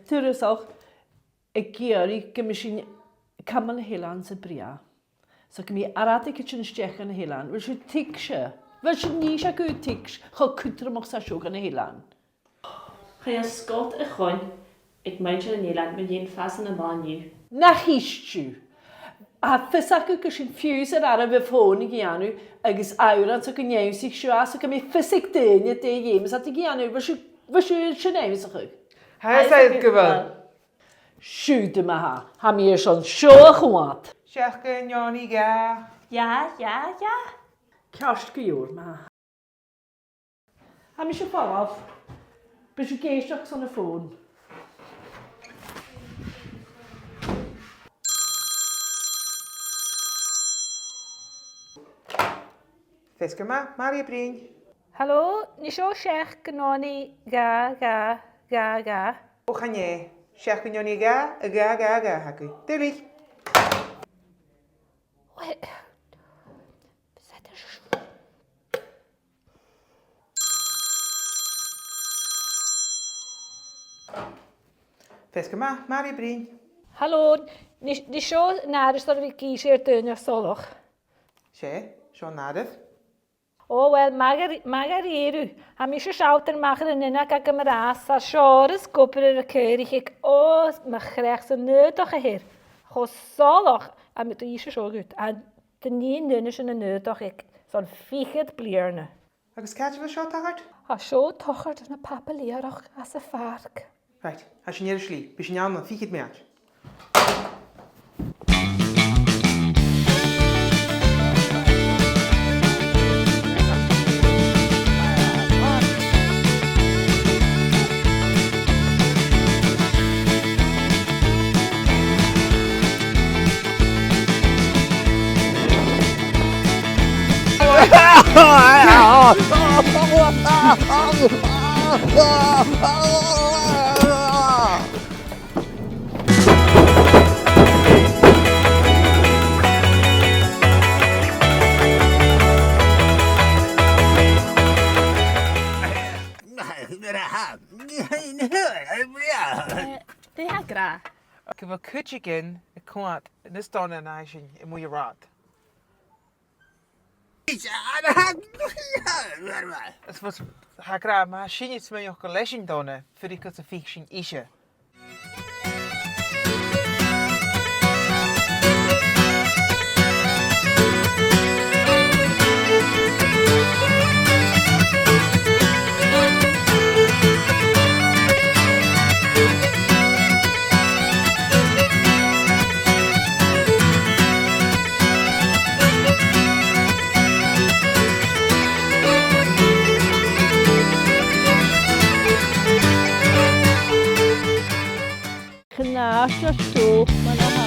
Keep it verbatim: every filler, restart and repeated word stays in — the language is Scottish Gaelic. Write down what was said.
Turas ach ag iarraidh gum bi sinn a' cumail na h-eilean sa bhreith. So gum bi ar ait a' tighinn a-steach dha na h-eilean. Bheil sibh a' tuigsinn? Bheil sibh a' tuigsinn cho cudromach 's a tha seo dha na h-eilean? Chaidh an sgot a choin aig muinntir an eilein mu dheidhinn fasan an latha an-diugh. Nach ist thu. Tha fios agad gur e sin fiù 's air àireamh a' fòn a dhèanamh agus òrain so gun ionnsaich sibh às, so gum bi fios aig daoine dè dh'fheumas iad a dhèanamh. Bheil sibh, bheil sibh sin ag ionnsachadh? Tha fios agad gu bheil. Siuthad ma-thà, tha mi airson seo a choimhead. Seachd, a neoni, dhà. Dhà, dhà, dhà. Ceart gu leòr, ma-thà. Tha mise a' falbh. Bidh sibh ag èisteachd son a' fòn. Feasgar math, Màiri a' bruidhinn. Halò, nì seo seachd, a neoni, dhà, dhà, dhà, dhà. Ò, chan e. Seachd, a neoni, dhà, a dhà, dhà, dhà, tha agaibh. Duilich. Wait. Feasgar math, Màiri a' bruidhinn. Halò, nì, nì seo an àireamh 's a bhiodh ise air daoine solach. 'S e, seo an àireamh. Ò, uill, math dha-, math dha-rìribh. Tha mise a' sealltainn a-mach air an uinneig agam air ais, tha seòrsa ag obair air a' chaoraich aig, ò, mo chreach-sa, an aodach a th' air. Cho solach, tha mi, tha ise seo dhut, a, tha an nighean sin an aodach aig, son fichead bliadhna. Agus càit a bheil seo a' tachairt? Tha seo a' tachairt ann am pàpa-lìonrach anns a' phàirc. Right, tha sinn air an t-slighe. Bidh sinn ann ann am fichead mionaid. Eh, dè tha e ag ràdh? Gu bheil cuideigin a' coimhead nas dona na sinn a-muigh an rathad. Is, is, tha e ag ràdh, ma tha sinne a' smaoineachadh gu bheil sinn dona, fuirich gus am faic sinn ise. Chan eil seo mar a tha.